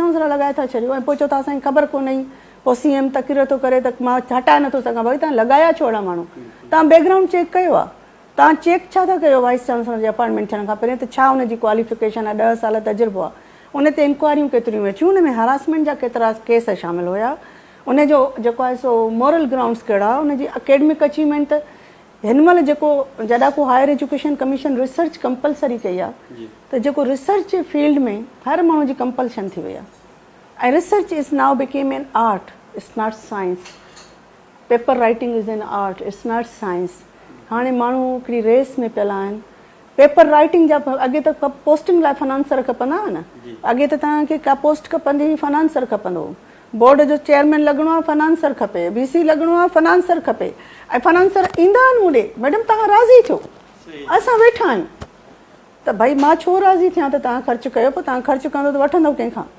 Chancellor لڳائي ٿا ڇڏيو ۽ پوء چئو ٿا اسان کي خبر ڪونه هئي. پوء سي ايم تقرير ٿو ڪري ته مان هٽائي نٿو سگهان. ڀائي توهان لڳايا ڇو اهڙا ماڻهو؟ توهان بيڪ گرائونڊ چيڪ ڪيو آهي؟ توهان چيڪ ڇا ٿا ڪيو وائيس چانسلر جي اپائنٽمينٽ ٿيڻ کان پهرين ته ڇا ان جي ڪواليفڪيشن آهي، ڏهه سال تجربو آهي، ان تي انڪوائريون ڪيتريون اچيون، ان ۾ هراسمينٽ جا ڪيترا ڪيس شامل هيا، ان جو جيڪو آهي سو مورل گرائونڊس ڪهڙا، ان جي اڪيڊمڪ اچيومينٽ ته هن مهل جيڪو جڏا ڪو higher education commission research compulsory ڪئي آهي ته جيڪو ريسرچ جي فيلڊ ۾ هر ماڻهو جي ڪمپلشن ٿي وئي آهي ۽ research is now became an art it's not science. Paper writing is an art it's not science هاڻي ماڻهو هڪڙي ريس ۾ پيل آهن پيپر رائيٽنگ جا اڳي ته پوسٽنگ لاء فنانسر کپندا هئا نه اڳي ته توهان کي ڪا پوسٽ کپندي هئي فنانسر کپندو هو بورڊ جو چيئرمين لڳڻو آهي فنانسر کپي وي سي لڳڻو آهي فنانسر کپي ۽ فنانسر ايندا آهن مون ڏي ميڊم توهان راضي ٿيو اسان ويٺا آهيون ته ڀائي مان ڇو راضي ٿيان ته توهان خرچ ڪيو پوء توهان خرچ ڪندو ته وٺندو ڪنهن کان.